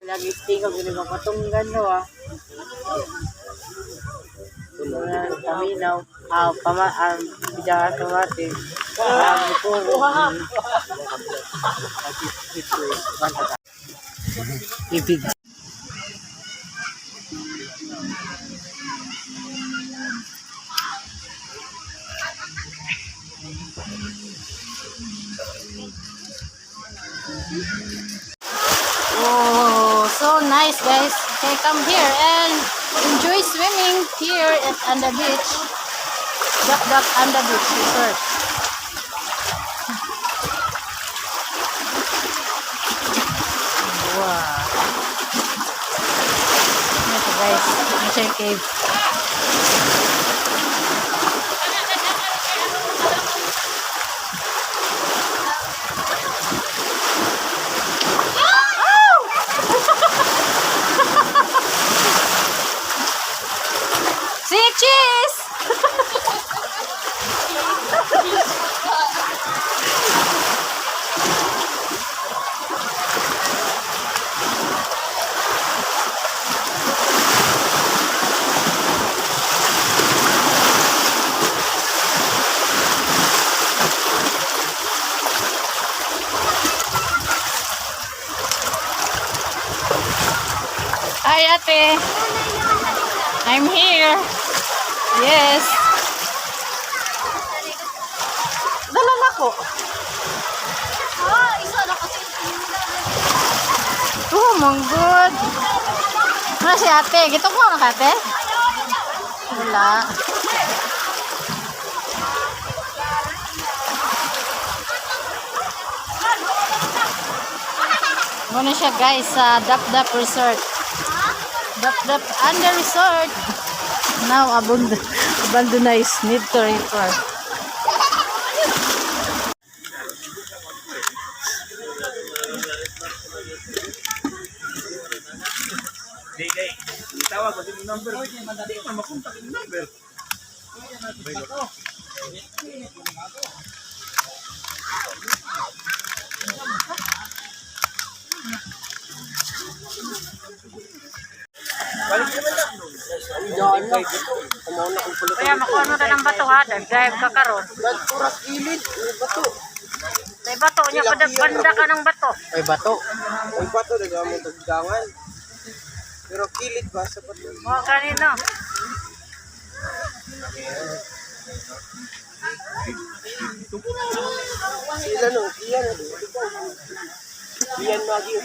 Lagi tingog gini patunggan no ah. Wala paminaw, ah pama ah bida kamati. Ah puro. Ibig. Oh, so nice, guys. Okay, come here and enjoy swimming here at Anda Beach. Dapdap Anda Beach Resort. Wow. Ano siya, guys? Ano siya yung cave? See, cheese! Hi, ate. I'm here. Yes. Dala na ko. Ah, isa na kasi. Oh, my God. Ano si ate? Gito ko na ate? Wala. Muna siya, guys, sa Dap Dap Resort. Dap Dap Under Resort. Now abandonized. Need to repair. Tawag ko yung number. Di man makontak yung number. Kaya makuha mo ng bato ha, drive ka karon. Turas gilid, may bato. May bato niya kada banda ka ng bato. May bato. May bato daga mo tagdangan. Pero kilid ba sa bato? Mo kanino? Sila no, iyan. Iyan magi.